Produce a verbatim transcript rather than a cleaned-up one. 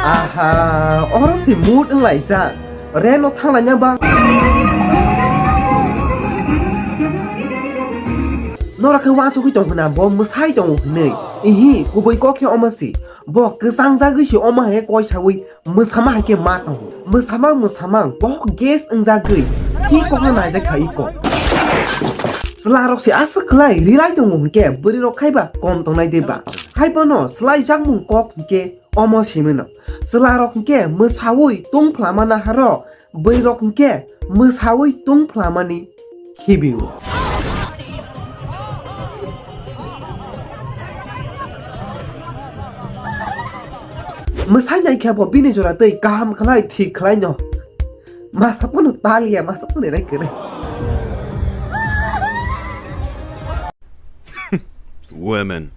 Aha, oro se mood wnglaijak. Reno thanglaina ba. Nora khe uansugwi tong hwna bo mwsai tongo hwnwi. Ihi, kubui kok khe omo se. Bo kwchangjagwi se omo hai khe koi saui mwsama hai khe ma tongo. Mwsama mwsama bo gas wngjagwi thik kokno naijak kha iko. Chwlarok se aswk khlai rilai tongo hwnkhe bwrwirok khaiba kom tongnai de ba. Haiphano swlaijakmung kok hwnkhe omo simino. Chwlarok hwnkhe mwsaui tong phlamana haro, bwrwirok hwnkhe mwsaui tong phlamani khibiu. Mwsai nai khe bo bini jora tei kaham khlai thik khlai no. Masa pono taliya, masa pono nai kwrwi. Women.